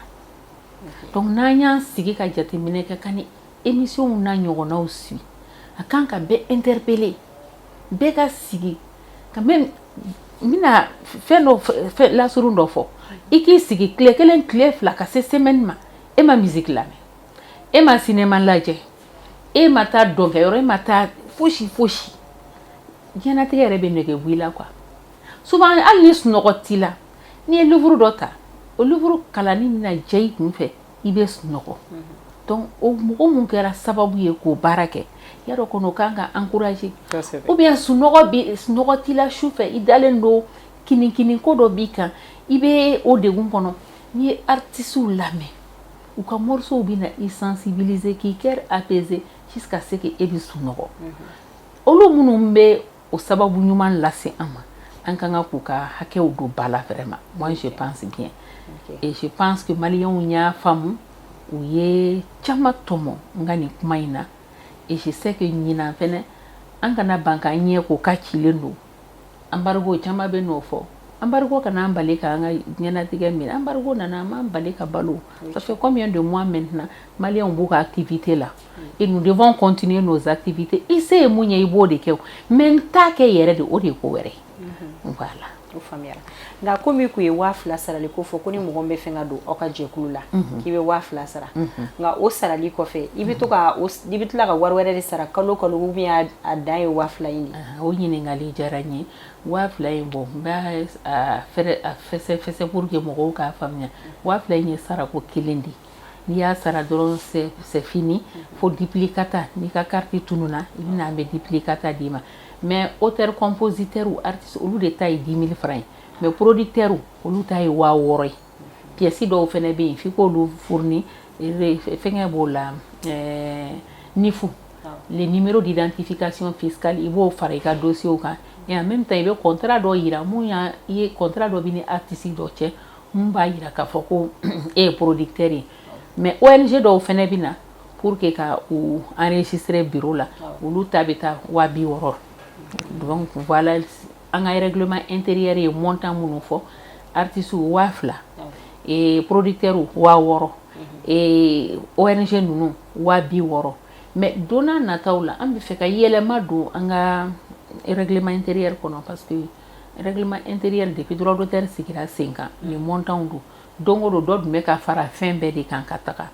Speaker 2: Donc n'an y'an sigi ka jateminɛ kɛ, ka ni émission n'a ɲɔgɔnnaw suit, a kan ka bɛɛ interpeller, bɛɛ ka sigi quand même. N bɛna fɛn dɔ, fɛn lasurun dɔ fɔ. I k'i sigi tile 1, tile 2, ka se semaine ma, e ma musique lamɛn, e ma cinéma lajɛ, e ma taa dɔnkɛyɔrɔ, e ma taa fosi fosi, diɲɛlatigɛ yɛrɛ bɛ nege bɔ i la quoi. Souvent hali ni sunɔgɔ t'i la, n'i ye livre dɔ ta, o livre kalanni bɛna diya i kun fɛ, i bɛ sunɔgɔ. Donc o mɔgɔ mun kɛra sababu ye k'o baara kɛ, yarɔ kɔni o kan ka encourager. Ou bien sunɔgɔ bi, sunɔgɔ t'i la su fɛ, i dalen don. Kinikini ko dɔ b'i kan, i bɛ o degun kɔnɔ. N'i ye artistes lamɛn, u ka morceaux bɛ na i sensibiliser, k'i cœur apaiser jusqu'à ce que e bɛ sunɔgɔ. Olu minnu bɛ o sababu ɲuman lase an ma, an ka kan k'u ka hakɛw don ba la. Vraiment, moi, je pense bien et je pense que maliyɛnw y'a faamu, u ye caman tɔmɔ n ka nin kuma in na. Et je sais que ɲinan fɛnɛ, an kana ban k'an ɲɛ ko k'a cilen don. Embargo caman bɛ n'o fɔ, embargo kana an bali k'an ka diɲɛnatigɛ minɛ. Embargo nana, an m'an bali ka balo. Ça fait combien de mois maintenant, maliyɛnw b'u ka activité la et nous devons continuer nos activités. I se ye mun ye, i b'o de kɛ, mais n t'a kɛ yɛrɛ de, o de ye ko wɛrɛ ye. Voilà.
Speaker 1: O faamuyara. Nka komi kun ye 2000 sarali ko fɔ, ko ni mɔgɔ min bɛ fɛ ka don aw ka jɛkulu la, k'i bɛ 2000 sara, nka o sarali kɔfɛ, i bɛ to ka i bɛ tila ka wari wɛrɛ de sara kalo kalo, ou bien a dan ye 2000 in de?
Speaker 2: O ɲininkali diyara n ye. 2000 in, bɔn, n b'a a fɛrɛ a fɛsɛ fɛsɛ pour que mɔgɔw k'a faamuya. 2000 in ye sarako kelen de. N'i y'a sara dɔrɔn, c'est fini. Fo duplicata, n'i ka carte tununna, i bɛna, an bɛ duplicata d'i ma. Mais auteur, compositeur, artiste, olu de ta ye 10 000 francs ye, mais producteur, olu ta ye 6000 ye. Pièce dɔw fɛnɛ bɛ yen, f'i k'olu fourni. Fɛngɛ b'o la, NIF, le numéro d'identification fiscale, i b'o fara i ka dossier kan. Et en même temps, i bɛ contrat dɔ yira mun y'a i ye, contrat dɔ b'i ni artiste dɔ cɛ mun b'a yira k'a fɔ ko e ye producteur ye. Mais ONG dɔw fɛnɛ bɛ na pour que ka u enregistrer bureau la, olu ta bɛ taa 60 000. Donc voilà, an ka règlement intérieur ye montant minnu fɔ: artistes 2000, et producteurs 6000, et ONG ninnu 60 000. Mais don n'a nataw la, an bɛ fɛ ka yɛlɛma don an ka règlement intérieur kɔnɔ, parce que règlement intérieur, depuis droit d'auteur sigira sen kan, nin montant don. Don o don, dɔ tun bɛ ka fara fɛn bɛɛ de kan ka taga.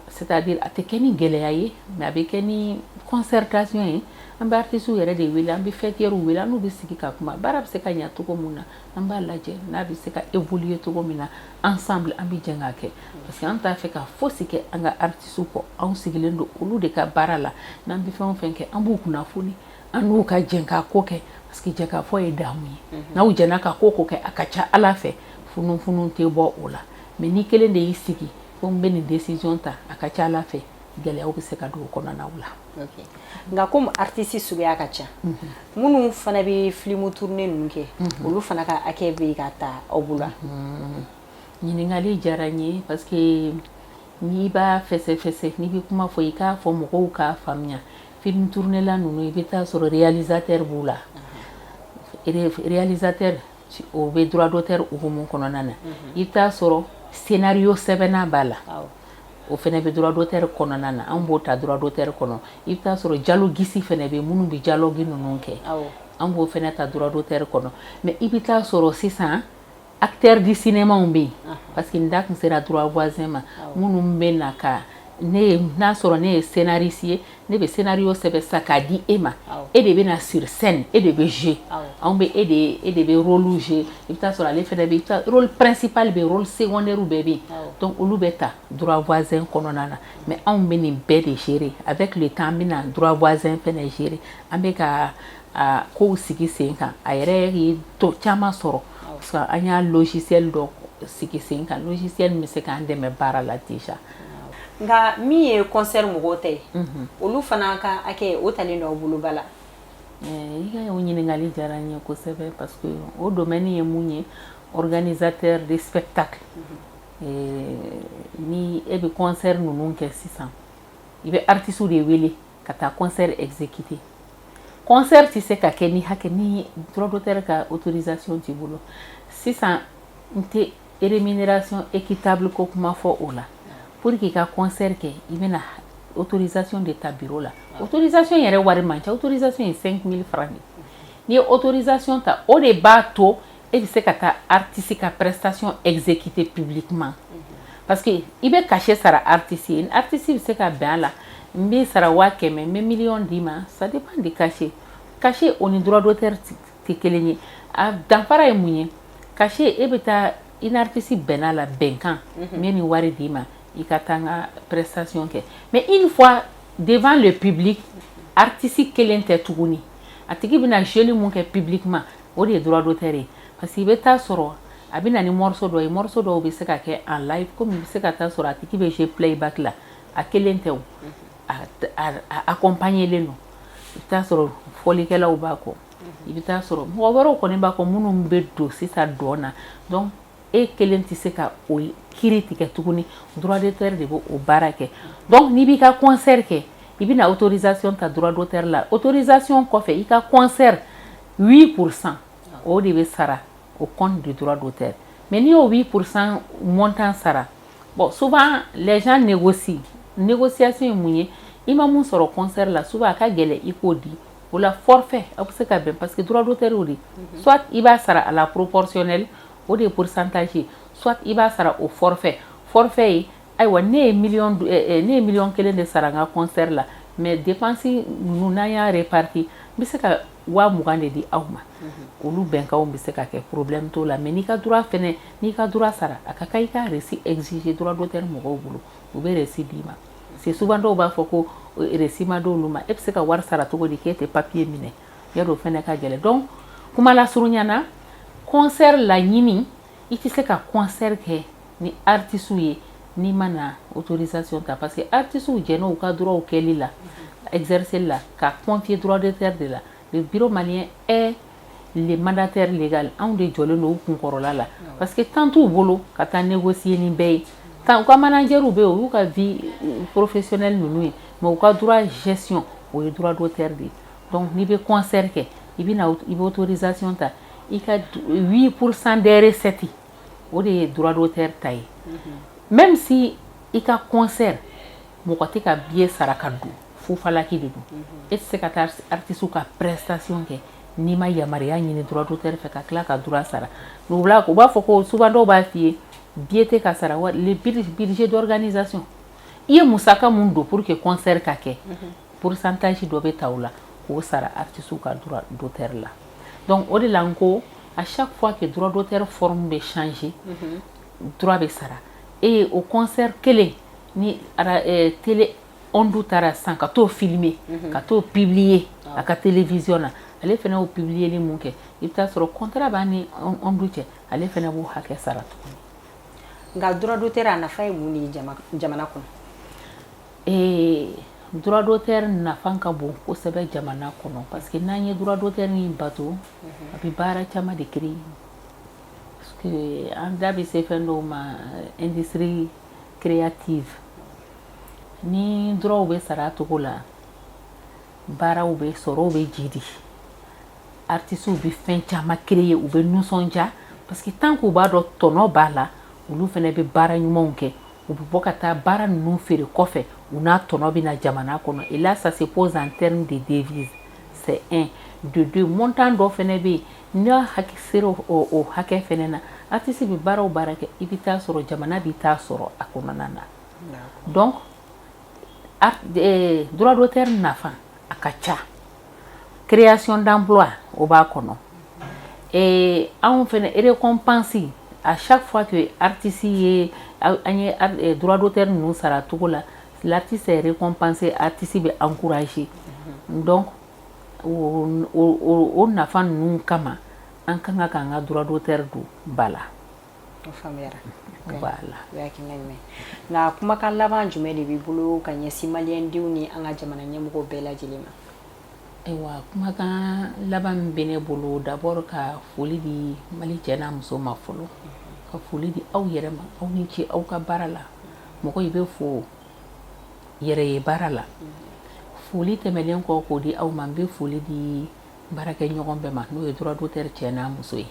Speaker 2: C'est-à-dire, a tɛ kɛ ni gɛlɛya ye, mais a bɛ kɛ ni concertation ye. An bɛ artistes yɛrɛ de wele, an bɛ faîtières wele, an n'u bɛ sigi ka kuma. Baara bɛ se ka ɲɛ cogo min na, an b'a lajɛ n'a bɛ se ka évoluer cogo min na. Ensemble, an bɛ jɛ k'a kɛ, parce que an t'a fɛ ka fosi kɛ an ka artistes kɔ. Anw sigilen don olu de ka baara la. N'an bɛ fɛn o fɛn kɛ, an b'u kunnafoni, an n'u ka jɛ k'a ko kɛ, parce que jɛkafɔ ye damu ye. N'aw jɛnna ka ko ko kɛ, a ka ca Ala fɛ, funufunu tɛ bɔ o la. Mais ni kelen de y'i sigi ko n bɛ nin décision ta, a ka ca Ala fɛ, gɛlɛyaw bɛ se ka don o kɔnɔnaw la.
Speaker 1: Nka komi artiste suguya ka ca, minnu fana bɛ film tourner ninnu kɛ, olu fana ka hakɛ bɛ ka ta aw bolo?
Speaker 2: Ɲininkali diyara n ye, parce que n'i b'a fɛsɛfɛsɛ, n'i bɛ kuma fɔ, i k'a fɔ mɔgɔw k'a faamuya. Film tourner la ninnu, i bɛ taa sɔrɔ réalisateur b'u la. Réalisateur, o bɛ droit d'auteur hukumu kɔnɔna na. I bɛ taa sɔrɔ scénario sɛbɛnna b'a la, o fɛnɛ bɛ droit d'auteur kɔnɔna na, an b'o ta droit d'auteur kɔnɔ. I bɛ taa sɔrɔ dialoguiste fɛnɛ bɛ, minnu bɛ dialogue ninnu kɛ, an b'o fɛnɛ ta droit d'auteur kɔnɔ. Mais i bɛ taa sɔrɔ sisan, acteur du cinéma bɛ yen, parce que n da tun sera droit voisin ma. Minnu bɛ na ka ne ye, n'a sɔrɔ ne ye scénariste ye, ne bɛ scénario sɛbɛn sisan k'a di e ma, e de bɛ na sur scène, e de bɛ jouer, anw bɛ e de bɛ rôle jouer. I bɛ taa sɔrɔ ale fɛnɛ bɛ, i bɛ taa rôle principal bɛ yen, rôle secondaire bɛɛ bɛ yen. Donc olu bɛ ta droit voisin kɔnɔna na. Mais anw bɛ nin bɛɛ de gérer. Avec le temps, an bɛna droit voisin fɛnɛ gérer. An bɛ ka a kow sigi sen kan. A yɛrɛ ye to caman sɔrɔ, parce que an y'a logiciel dɔ sigi sen kan, logiciel min bɛ se k'an dɛmɛ baara la déjà.
Speaker 1: Nka min ye concert mɔgɔw ta ye, olu fana ka hakɛ, o talen don aw bolo ba la?
Speaker 2: I ka o ɲininkali diyara n ye kosɛbɛ, parce que o domaine ye mun ye? Organisateur de spectacle. Ni e bɛ concert ninnu kɛ sisan, i bɛ artistes de wele ka taa concert exécuter. Concert tɛ se ka kɛ ni hakɛ ni droit d'auteur ka autorisation t'i bolo. Sisan, n tɛ rémunération équitable ko kuma fɔ o la. Pour que i ka concert kɛ, i bɛna autorisation de ta bureau la. Autorisation yɛrɛ wari man ca, autorisation ye 5000 francs de. N'i ye autorisation ta, o de b'a to e bɛ se ka taa artiste ka prestation exécuter publiquement, parce que i bɛ cachet sara artiste ye. Artiste bɛ se ka bɛn a la, n bɛ sara 100 000, n bɛ miliyɔn d'i ma, ça dépend du cachet. Cachet, o ni droit d'auteur tɛ kelen ye. A danfara ye mun ye? Cachet, e bɛ taa i ni artiste bɛnna la bɛnkan, n bɛ nin wari d'i ma, i ka taa n ka prestation kɛ. Mais une fois devant le public, artiste kelen tɛ tuguni, a tigi bɛna jeu mun kɛ publiquement, o de ye droit d'auteur ye. Parce que i bɛ taa sɔrɔ a bɛ na ni morceau dɔ ye, morceau dɔw bɛ se ka kɛ en live, komi i bɛ se ka taa sɔrɔ a tigi bɛ jouer playback la, a kelen tɛ, o a accompagné len don. I bɛ taa sɔrɔ fɔlikɛlaw b'a kɔ, i bɛ taa sɔrɔ mɔgɔ wɛrɛw kɔni b'a kɔ minnu bɛ don sisan dɔn na. Donc e kelen tɛ se ka o kiiri tigɛ tuguni, droit d'auteur de b'o baara kɛ. Donc n'i b'i ka concert kɛ, i bɛna autorisation ta droit d'auteur la. Autorisation kɔfɛ, i ka concert 8%, o de bɛ sara au compte du droit d'auteur. Mais n'i y'o 8% montant sara, bon, souvent les gens négocient. Négociation ye mun ye? I ma mun sɔrɔ concert la, souvent a ka gɛlɛn i k'o di. O la, forfait, aw bɛ se ka bɛn, parce que droit d'auteur y'o de, soit i b'a sara à la proportionnelle, o de ye pourcentage ye, soit i b'a sara au forfait. Forfait ye, ayiwa, ne ye miliyɔn 1 de sara n ka concert la, mais dépense ninnu, n'an y'a réparti, n bɛ se ka 20 000 de di aw ma. Olu bɛnkanw bɛ se ka kɛ, problème t'o la. Mais n'i ka droit fɛnɛ, n'i ka droit sara, a ka kan i ka reçu exiger droit d'auteur mɔgɔw bolo, u bɛ reçu d'i ma. C'est souvent dɔw b'a fɔ ko reçu ma d'olu ma. E bɛ se ka wari sara cogo di k'e tɛ papier minɛ? Yarɔ, o fɛnɛ ka gɛlɛn. Donc kuma lasurunya na, concert laɲini, i tɛ se ka concert kɛ ni artiste ye n'i ma na autorisation ta, parce que artistes jɛnna u ka droit kɛli la, exercer la, ka confier droit d'auteur de la. Le Bureau malien est le mandataire légal. Anw de jɔlen don u kunkɔrɔla la, parce que temps t'u bolo ka taa négocier ni bɛɛ ye. U ka manager bɛ yen, o y'u ka vie professionnelle ninnu ye, mais u ka droit gestion, o ye droit d'auteur de ye. Donc n'i bɛ concert kɛ, i bɛ na, i bɛ autorisation ta, i ka 8% des recettes, o de ye droit d'auteur ta ye. Même si i ka concert, mɔgɔ tɛ ka billet sara ka don, fufalaki de don, e tɛ se ka taa artiste ka prestation kɛ n'i ma yamaruya ɲini droit d'auteur fɛ ka tila ka droit sara. U b'a fɔ ko, souvent dɔw b'a f'i ye billet tɛ ka sara. Le budget d'organisation, i ye musaka mun don pour que concert ka kɛ, pourcentage dɔ bɛ ta o la k'o sara artiste ka droit d'auteur la. Donc o de la n ko, à chaque fois que droit d'auteur forme bɛ changer, droit bɛ sara. Et o concert kelen ni télé Onde taara sisan ka t'o filmer, ka t'o publier a ka télévision na, ale fana y'o publier mun kɛ, i bɛ taa sɔrɔ contrat b'an ni Onde cɛ, ale fana b'o hakɛ sara tuguni.
Speaker 1: Nka droit d'auteur, a nafa ye mun de ye jamana kɔnɔ?
Speaker 2: Droit d'auteur nafa ka bon kosɛbɛ jamana kɔnɔ, parce que n'an ye droit d'auteur in bato, a bɛ baara caman de créer, parce que an da bɛ se fɛn dɔw ma, industrie créative. Ni droit bɛ sara a cogo la, baaraw bɛ sɔrɔw bɛ jidi, artistes bɛ fɛn caman créer, u bɛ nisɔndiya, parce que tant qu'u b'a dɔn tɔnɔ b'a la, olu fana bɛ baara ɲumanw kɛ, u bɛ bɔ ka taa baara ninnu feere kɔfɛ, u n'a tɔnɔ bɛ na jamana kɔnɔ. Et là, ça se pose en termes de devise, c'est un. De deux, montant dɔ fana bɛ yen, n'a hakɛ sera o hakɛ fana na, artiste bɛ baara o baara kɛ, i bɛ taa sɔrɔ jamana bɛ taa sɔrɔ a kɔnɔna na. Donc droit d'auteur nafa a ka ca. Création d'emploi, o b'a kɔnɔ. Anw fana, récompense, à chaque fois que artiste ye, an ye droit d'auteur ninnu sara cogo la, l'artiste est récompensé, artiste bɛ encourager. Donc o nafa ninnu kama, an kan ka k'an ka droit d'auteur don ba la.
Speaker 1: O faamuyara.
Speaker 2: Voilà.
Speaker 1: O ye hakilina ɲuman ye. Nka kumakan laban jumɛn de b'i bolo ka ɲɛsin maliyɛndenw ni an ka jamana ɲɛmɔgɔw bɛɛ lajɛlen ma?
Speaker 2: Ayiwa, kumakan laban min bɛ ne bolo, d'abord ka foli di Mali cɛ n'a muso ma fɔlɔ, ka foli di aw yɛrɛ ma, aw ni ce aw ka baara la. Mɔgɔ i bɛ fo yɛrɛ ye baara la. Foli tɛmɛnen kɔ k'o di aw ma, n bɛ foli di baarakɛ ɲɔgɔn bɛɛ ma, n'o ye droit d'auteur cɛ n'a muso ye.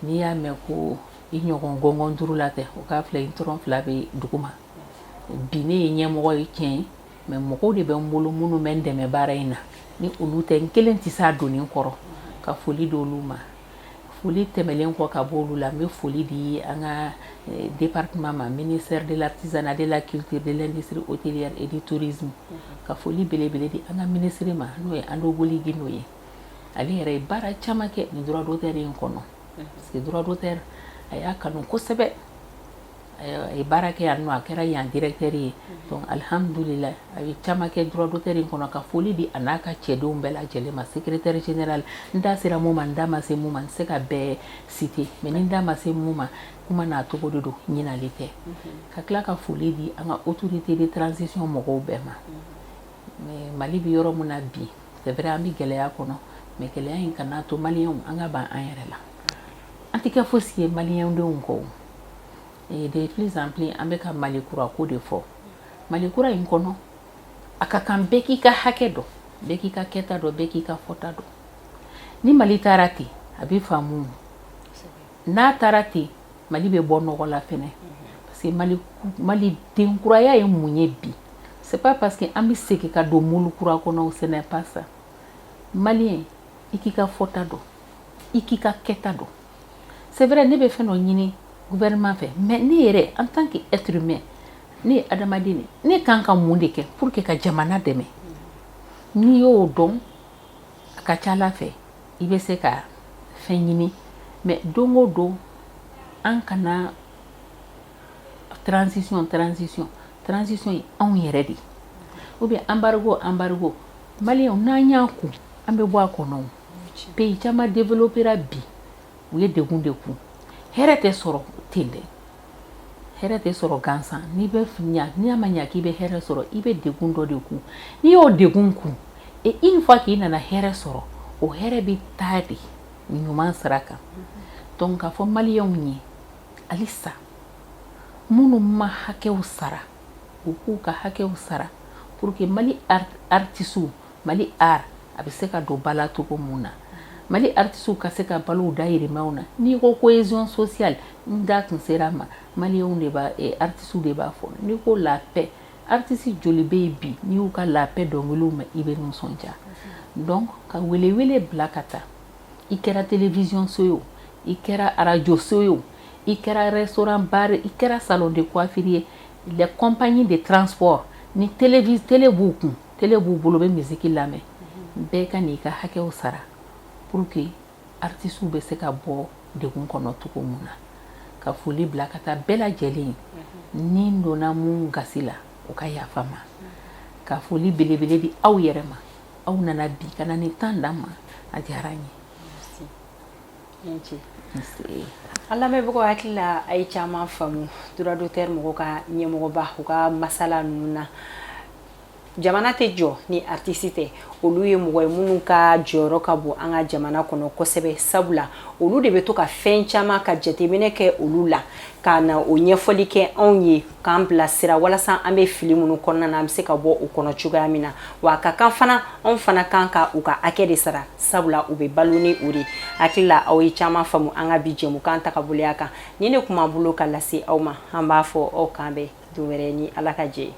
Speaker 2: N'i y'a mɛn ko i ɲɔgɔn gɔngɔn duuru la tɛ, o k'a filɛ, i tɔrɔn fila bɛ dugu ma. Bi ne ye ɲɛmɔgɔ ye, tiɲɛ ye, mais mɔgɔw de bɛ n bolo minnu bɛ n dɛmɛ baara in na. Ni olu tɛ, n kelen tɛ s'a donni kɔrɔ. Ka foli di olu ma. Foli tɛmɛnen kɔ ka bɔ olu la, n bɛ foli di an ka département ma, ministère de l'artisanat, de la culture, de l'industrie hôtelière et du tourisme. Ka foli belebele di an ka ministre ma, n'o ye Andogoli Gindo ye. Ale yɛrɛ ye baara caman kɛ nin droit d'auteur in kɔnɔ, parce que droit d'auteur, a y'a kanu kosɛbɛ. A ye baara kɛ yan nɔ, a kɛra yan directeur ye. Donc alihamudulila, a ye caman kɛ droit d'auteur in kɔnɔ. Ka foli di a n'a ka cɛdenw bɛɛ lajɛlen ma, secrétaire général, n da sera mun ma, n da ma se mun ma, n tɛ se ka bɛɛ citer, mais ni n da ma se mun ma, kuma n'a cogo de don, ɲinali tɛ. Ka tila ka foli di an ka autorité de transition mɔgɔw bɛɛ ma. Mais Mali bɛ yɔrɔ min na bi, c'est vrai, an bɛ gɛlɛya kɔnɔ, mais gɛlɛya in kana to maliyɛnw an ka ban an yɛrɛ la. An tɛ kɛ fosi ye maliyɛndenw kɔ. Et de plus en plus, an bɛ ka Mali kura ko de fɔ. Mali kura in kɔnɔ, a ka kan bɛɛ k'i ka hakɛ dɔn, bɛɛ k'i ka kɛta dɔn, bɛɛ k'i ka fɔta dɔn. Ni Mali taara ten, a bɛ faamu. N'a taara ten, Mali bɛ bɔ nɔgɔ la fɛnɛ, parce que Mali, Mali denkuraya ye mun ye bi? C'est pas parce que an bɛ segin ka don moule kura kɔnɔ, ce n'est pas ça. Maliyɛn, i k'i ka fɔta dɔn, i k'i ka kɛta dɔn. C'est vrai, ne bɛ fɛn dɔ ɲini gouvernement fɛ, mais ne yɛrɛ, en tant que être humain, ne ye adamaden de, ne kan ka mun de kɛ pour que ka jamana dɛmɛ? N'i y'o dɔn, a ka ca Ala fɛ, i bɛ se ka fɛn ɲini. Mais don o don, an kana transition, transition, transition ye anw yɛrɛ de ye, ou bien embargo, embargo. Maliyɛnw, n'an y'a kun, an bɛ bɔ a kɔnɔ. Pays caman développera bi, u ye degun de kun. Hɛrɛ tɛ sɔrɔ ten dɛ, hɛrɛ tɛ sɔrɔ gansan. N'i bɛ ɲa, n'i ma ɲa k'i bɛ hɛrɛ sɔrɔ, i bɛ degun dɔ de kun. N'i y'o degun kun, et une fois k'i nana hɛrɛ sɔrɔ, o hɛrɛ bɛ taa de ɲuman sira kan. Donc k'a fɔ maliyɛnw ye halisa, minnu ma hakɛw sara, u k'u ka hakɛw sara pour que Mali artistes, Mali art, a bɛ se ka don ba la cogo mun na, Mali artistes ka se ka balo u dahirimɛw na. N'i ko cohésion sociale, n da tun sera a ma, maliyɛnw de b'a, artistes de b'a fɔ. N'i ko la paix, artiste joli bɛ yen bi n'i y'u ka la paix dɔnkiliw mɛn, i bɛ nisɔndiya? Donc ka welewele bila ka taa, i kɛra télévision so ye o, i kɛra radio so ye o, i kɛra restaurant bar, i kɛra salon de coiffure ye, les compagnies de transport, ni télé b'u kun, télé b'u bolo, u bɛ musique lamɛn, bɛɛ ka n'i ka hakɛw sara pour que artistes bɛ se ka bɔ degun kɔnɔ cogo mun na. Ka foli bila ka taa bɛɛ lajɛlen, ni n donna mun gasi la, o ka yafa ma. Ka foli belebele di aw yɛrɛ ma, aw nana bi ka na nin temps d'an ma, a diyara n ye.
Speaker 1: An lamɛnbagaw, hakili la a ye caman faamu droit d'auteur mɔgɔw ka ɲɛmɔgɔba u ka masala ninnu na. Jamana tɛ jɔ ni artiste tɛ. Olu ye mɔgɔ ye minnu ka jɔyɔrɔ ka bon an ka jamana kɔnɔ kosɛbɛ, sabula olu de bɛ to ka fɛn caman ka jateminɛ kɛ olu la, ka na o ɲɛfɔli kɛ anw ye, k'an bilasira walasa an bɛ fili minnu kɔnɔna na, an bɛ se ka bɔ o kɔnɔ cogoya min na. Wa a ka kan fana, anw fana kan ka u ka hakɛ de sara, sabula u bɛ balo ni o de. Hakili la aw ye caman faamu an ka bi jɛmukan tagaboloya kan. Ni ne tun b'an bolo ka lase aw ma, an b'a fɔ aw kan bɛn don wɛrɛ ni Ala ka jɛ ye.